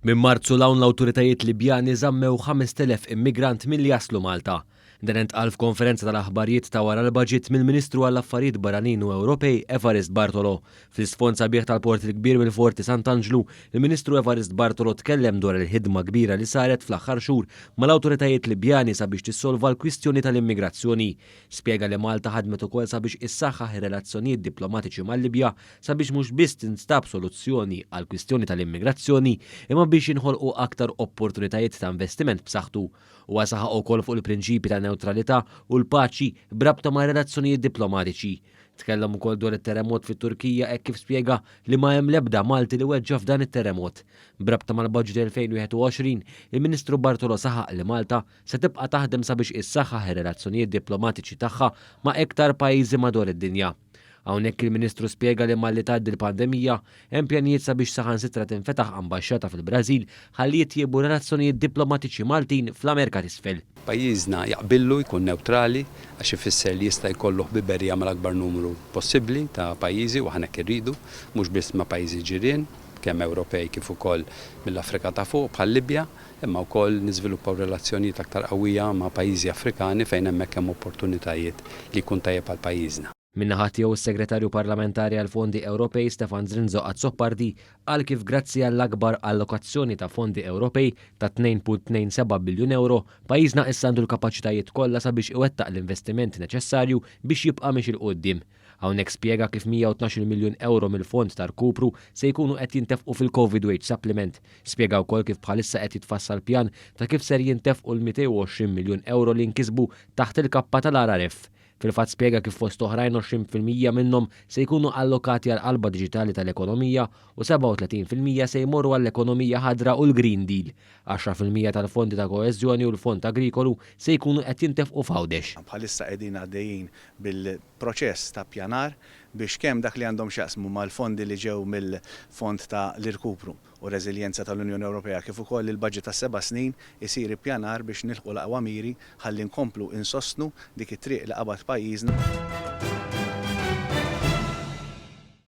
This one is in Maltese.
Minn Marzu 'l hawn l-awtoritajiet Libjani żammew 5,000 immigrant milli jaslu Malta. Dan intqal f'konferenza tal-aħbarijiet ta' wara l-Baġit mill-Ministru għall-Affarijiet Barranin u Ewropej Evarist Bartolo. Fl-isfond sabiħ tal-Port il-Kbir mill-Forti Sant'Anġlu, il-Ministru Evarist Bartolo tkellem dwar il-ħidma kbira li saret fl-aħħar xhur mal-awtoritajiet Libjani sabiex tissolva l-kwistjoni tal-immigrazzjoni. Spjega li Malta ħadmet ukoll sabiex issaħħaħ ir-relazzjonijiet diplomatiċi mal-Libja sabiex mhux biss tinstab soluzzjoni għall-kwistjoni tal-immigrazzjoni imma biex jinħolqu aktar opportunitajiet ta' investiment b'saħħtu. Huwa saħaq ukoll fuq il-prinċipji ta' newtralità u l-paċi b'rabta ma' relazzjonijiet diplomatiċi. Tkellem ukoll dwar it-terremot fit-Turkija hekk kif spjega li ma hemm l-ebda Malti li weġġa' f'dan it-terremot. B'rabta mal-Budget 2021, il-Ministru Bartolo saħaq li Malta se tibqa' taħdem sabiex issaħħaħ ir-relazzjonijiet diplomatiċi tagħha ma' iktar pajjiżi madwar id-dinja. Hawnhekk il-Ministru spjega li malli tgħaddi l-pandemija, hemm pjanijiet sabiex saħansitra tinfetaħ ambaxxata fil-Brażil ħalli jitjiebu r-relazzjonijiet diplomatiċi Maltin fl-Amerika t'Isfel. Pajjiżna jaqbillu jkun newtrali għax ifisser li jista' jkollu ħbiberija mal-akbar numru possibbli ta' pajjiżi u aħna hekk irridu, mhux biss ma' pajjiżi ġirien, kemm Ewropej kif ukoll mill-Afrika ta' Fuq bħal-Libja, imma wkoll niżviluppaw relazzjonijiet aktar qawwija ma' pajjiżi Afrikani fejn hemmhekk hemm opportunitajiet li jkun tajjeb għal pajjiżna. Min-naħa tiegħu s-Segretarju Parlamentari għall-Fondi Ewropej Stefan Zrinzo Azzopardi qal kif grazzi għall-akbar allokazzjoni ta' fondi Ewropej ta' 2.27 biljun ewro, pajjiżna issa għandu l-kapaċitajiet kollha sabiex iwettaq l-investiment neċessarju biex jibqa' miexi 'l quddiem. Hawnhekk spjega kif 112 miljun ewro mill-fond ta' rkupru se jkunu qed jintefqu fil-Covid Wage Supplement. Spjega wkoll kif bħalissa qed jitfassal pjan ta' kif ser jintefqu l-220 miljun ewro li nkisbu taħt il-kappa tal-RRF. Fil-fatt spjega kif fost oħrajn 20% minnhom se jkunu allokati għall-qalba diġitali tal-ekonomija u 37% se jmorru għall-ekonomija ħadra u l-Green Deal. 10% tal-fondi ta' koeżjoni u l-Fond Agrikolu se jkunu qed jintefqu f'Għawdex. Bħalissa qegħdin għaddejjin bil-proċess ta' ppjanar biex kemm dak li għandhom x'jaqsmu mal-fondi li ġew mill-Fond ta' l-Irkupru u Reżiljenza tal-Unjoni Ewropea kif ukoll il-baġit għas-seba' snin isir ippjanar biex nilħqu l-aqwa miri ħalli nkomplu insostnu dik it-triq li qabad pajjiżna.